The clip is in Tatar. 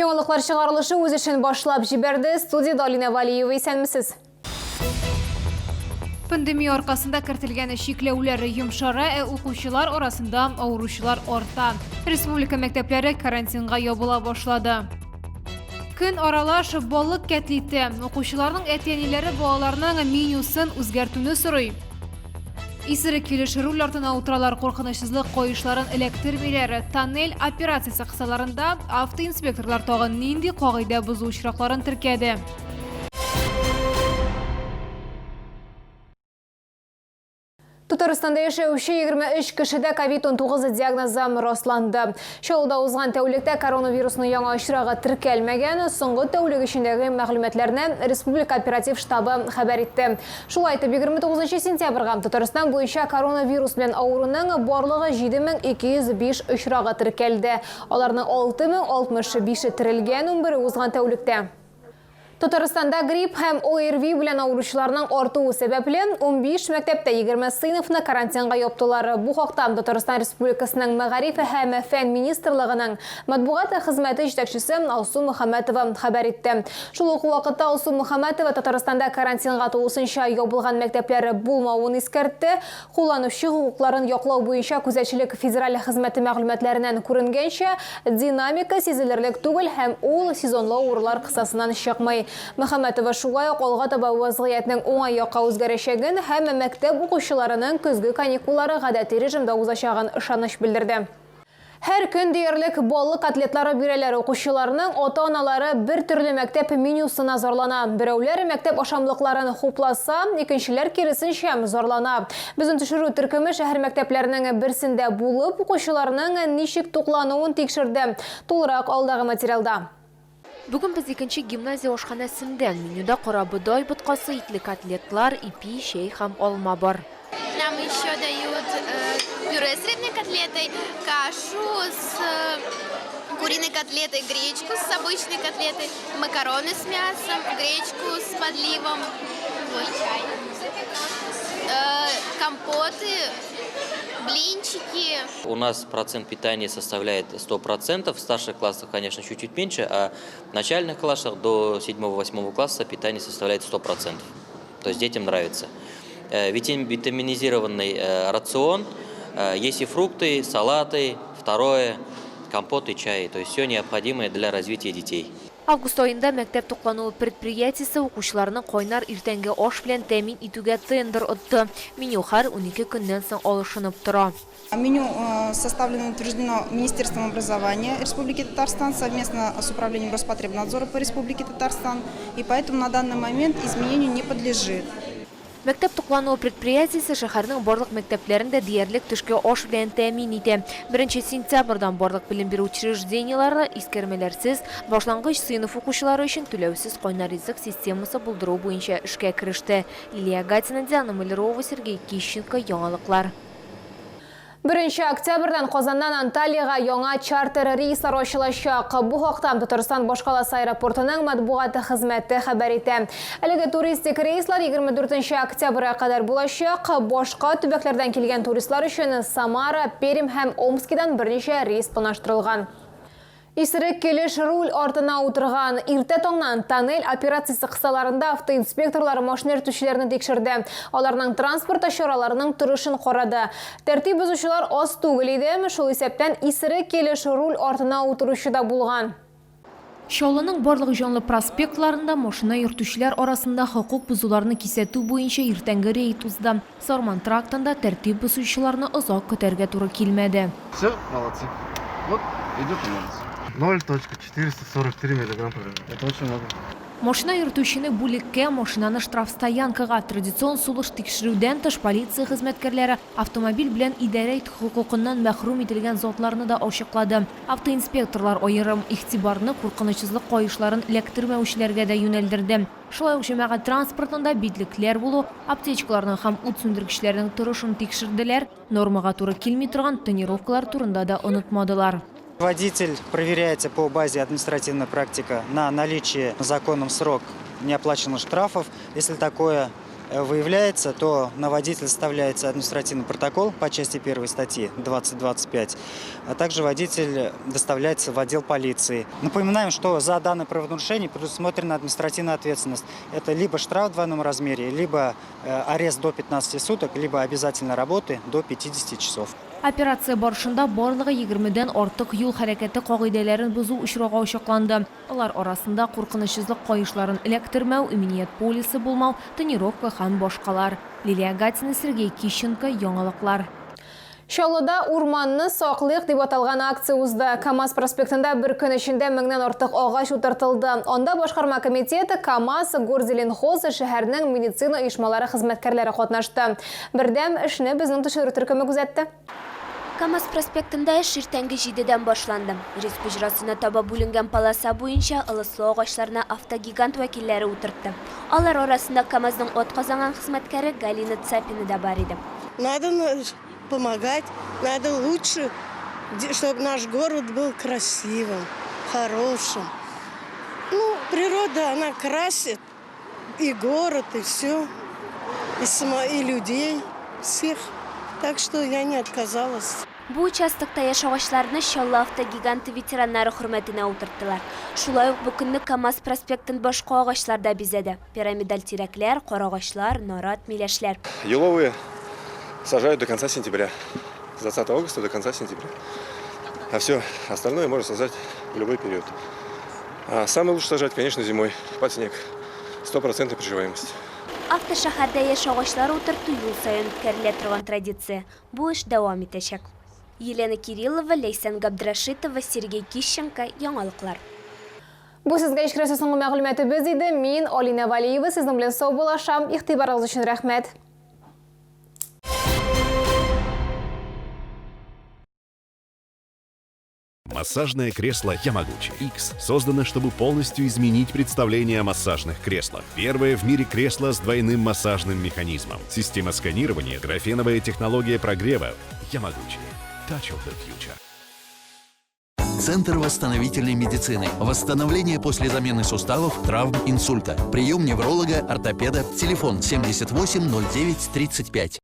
Яңалыклар чыгарылышы үз эшен башлап җибәрде. Студиядә Алинә Валиева, исәнмесез. Пандемия аркасында кертелгән чикләүләр йомшара, ә укучылар арасында авыручылар арта. Республика мәктәпләре карантинга ябыла башлады. Көн аралаш балык кәтлите. Укучыларның әти-әниләре балаларның менюсын үзгәртүне сорый. Исерек килеш руль артына утыралар, куркынычсызлык каешларын эләктермиләр. Тоннель операциясе кысаларында автоинспекторлар тагын нинди кагыйдә бозу очракларын теркәде? Татарстанда яшәүче 23 кешедә ковид-19 диагнозы расланды. Чаллыда узган тәүлектә коронавирусның яңа очрагы теркәлмәгән. Соңгы тәүлек эчендәге мәгълүматларны Республика оператив штабы хәбәр итте. Шулай итеп, 29 сентябрьгә Татарстан буенча коронавирус белән авыруның барлыгы 7205 очрагы теркәлде. Аларның 6065-е терелгән, унбере узган тәүлектә. Татарстанда грипп һәм ОРВИ белән авыручыларның артуы сәбәпле, 15 мәктәптә 20 сыйныфны карантинга яптылар. Бу хакта Татарстан Республикасының Мәгариф һәм фән министрлыгының матбугат хезмәте җитәкчесе Алсу Мөхәммәтова хәбәр итте. Шул ук вакытта Алсу Мөхәммәтова Татарстанда карантинга тулысынча ябылган мәктәпләр булмавын искәртте. Кулланучы хокукларын яклау буенча күзәтчелек федераль хезмәте мәгълүматларыннан күренгәнчә, динамика сизелерлек түгел һәм ул сезонлы авырулар кысасыннан чыкмый. Мөхәммәтова шулай ук алга таба вазгыятьнең уңай якка үзгәрәчәген һәм мәктәп укучыларының көзге каникуллары гадәти режимда узачагын ышаныч белдерде. Һәр көн диярлек баллы котлетлары бирәләр. Укучыларның ата-аналары бер төрле мәктәп менюсына зарлана. Берәүләр мәктәп ашамлыкларын хупласа, икенчеләр киресенчә, зарлана. Безнең төшерү төркеме шәһәр мәктәпләренең берсендә булып, укучыларның ничек туклануын тикшерде. Тулырак алдагы материалда. Бүген без икенче гимназия ашханәсендә. Менюда карабодай боткасы, итле котлетлар, ипи, чәй һәм алма бар. Нам еще дают пюре с рыбной котлетой, кашу с куриной котлетой, гречку с обычной котлетой, макароны с мясом, гречку с подливом, вот, чай, компоты, блинчики. У нас процент питания составляет 100%, в старших классах, конечно, чуть-чуть меньше, а в начальных классах до 7-8 класса питание составляет 100%. То есть детям нравится. Витаминизированный рацион, есть и фрукты, салаты, второе, компоты, чай, то есть все необходимое для развития детей. Август аенда мәктәп туклануы предприятиесе укучыларны кайнар иртәнге аш белән тәэмин итүгә тендер отты. Меню һәр унике көннән соң алышынып тора. Меню составлено и утверждено Министерством образования Республики Татарстан совместно с Управлением Роспотребнадзора по Республике Татарстан, и поэтому на данный момент изменению не подлежит. Мәктәп туклануы предприятиесе шәһәрнең барлык мәктәпләрен дә диярлек төшке аш белән тәэмин итә. Беренче сентябрьдән барлык белем бирү учреждениеләре искәрмәләрсез башлангыч сыйныф укучылары өчен түләүсез кайнар ризык системасы булдыру буенча эшкә кереште. Лилия Гатина, Диана Малярова, Сергей Кищенко, Яңалыклар. Беренче октябрьдән Казаннан Анталиягә яңа чартер рейслар ачылачак. Бу хакта Татарстан башкаласы аэропортының матбугат хезмәте хәбәр итә. Әлеге туристик рейслар 24 октябрьгә кадәр булачак. Башка төбәкләрдән килгән туристлар өчен Самара, Пермь һәм Омскидан берничә рейс планлаштырылган. Исерек килеш руль артына утырган. Иртә таңнан тоннель операциясе кысаларында автоинспекторлар машина йөртүчеләрне тикшерде. Аларның транспорт чараларының торышын карады. Тәртип бозучылар аз түгел иде, шул исәптән исерек килеш руль артына утыручы да булган. Чаллының барлык җанлы проспектларында машина йөртүчеләр арасында хокук бозуларны кисәтү буенча иртәнге рейд узды. Сарман трактында тәртип бозучыларны озак көтәргә туры килмәде. Все, молодцы. Вот, идет анализ. 0.443 миллиграмм Это очень много. Машина йөртүчене бүлеккә, машинаны штрафстоянкага, традицион сулыш тикшерүдән тыш полиция хезмәткәрләре автомобиль белән идарә итү хокукыннан мәхрүм ителгән затларны да ачыклады. Автоинспекторлар аерым игътибарны куркынычсызлык каешларын эләктермәүчеләргә дә юнәлдерде. Шулай ук җәмәгать транспортында битлекләр булу, аптечкаларның һәм ут сүндергечләрнең торышын тикшерделәр, нормага туры килми торган тонировкалар турында да онытмадылар. Водитель проверяется по базе административная практика на наличие законом срок неоплаченных штрафов. Если такое выявляется, то на водителя составляется административный протокол по части 1 статьи 20.25, а также водитель доставляется в отдел полиции. Напоминаем, что за данное правонарушение предусмотрена административная ответственность. Это либо штраф в двойном размере, либо арест до 15 суток, либо обязательно работы до 50 часов. Операция барышында барлыгы 20дән артык юл хәрәкәте кагыйдәләрен бозу очрагы ачыкланды. Алар арасында куркынычсызлык каешларын эләктермәү, иминият полисы булмау, тонировка һәм башкалар. Лилия Гатина, Сергей Кищенко, Яңалыклар. Чаллыда Урманны саклыйк дип аталган акция узды. КАМАЗ проспектында бер көн эчендә меңнән артык агач утыртылды. Анда башкарма комитеты, КАМАЗ, Горзеленхоз, шәһәрнең медицина оешмалары хезмәткәрләре катнашты. Бердәм эшне безнең төшерү төркеме күзәтте. КАМАЗ проспектында эш иртәнге 7дән башланды. Рис боҗрасына таба бүленгән полоса буенча ылыслы агачларны автогигант вәкилләре утыртты. Алар арасында КАМАЗның атказанган хезмәткәре Галина Цапина да бар иде. Надо помогать, надо лучше, чтобы наш город был красивым, хорошим. Ну, природа, она красит и город, и все, и, сама, и людей, всех. Так что я не отказалась. Бу участокта яшь агачларны Чаллы автогиганты ветераннары хөрмәтенә утырттылар. Шулай ук бу көнне КАМАЗ проспектын башка агачлар да бизәде. Пирамидаль тирәкләр, карагачлар, нарат, миләшләр. Еловые сажают до конца сентября. С 20 августа до конца сентября. А все остальное можно сажать в любой период. А самое лучше сажать, конечно, зимой, под снег. Стопроцентная приживаемость. Автошәһәрдә яшь агачлар утырту ел саен үткәрелә торган традиция. Бу эш дәвам итәчәк. Елена Кириллова, Ләйсән Габдрашитова, Сергей Кищенко, Яңалыклар. Бу сезгә ишкерәсе соңгы мәгълүматыбыз иде. Мин Алина Валиева сезнең белән саубуллашам. Игътибарыгыз өчен рәхмәт. Массажное кресло Ямагучи X создано, чтобы полностью изменить представление о массажных креслах. Первое в мире кресло с двойным массажным механизмом. Система сканирования, графеновая технология прогрева. Ямагучи. Touch of the future. Центр восстановительной медицины. Восстановление после замены суставов, травм, инсульта. Прием невролога, ортопеда. Телефон 78 09 35.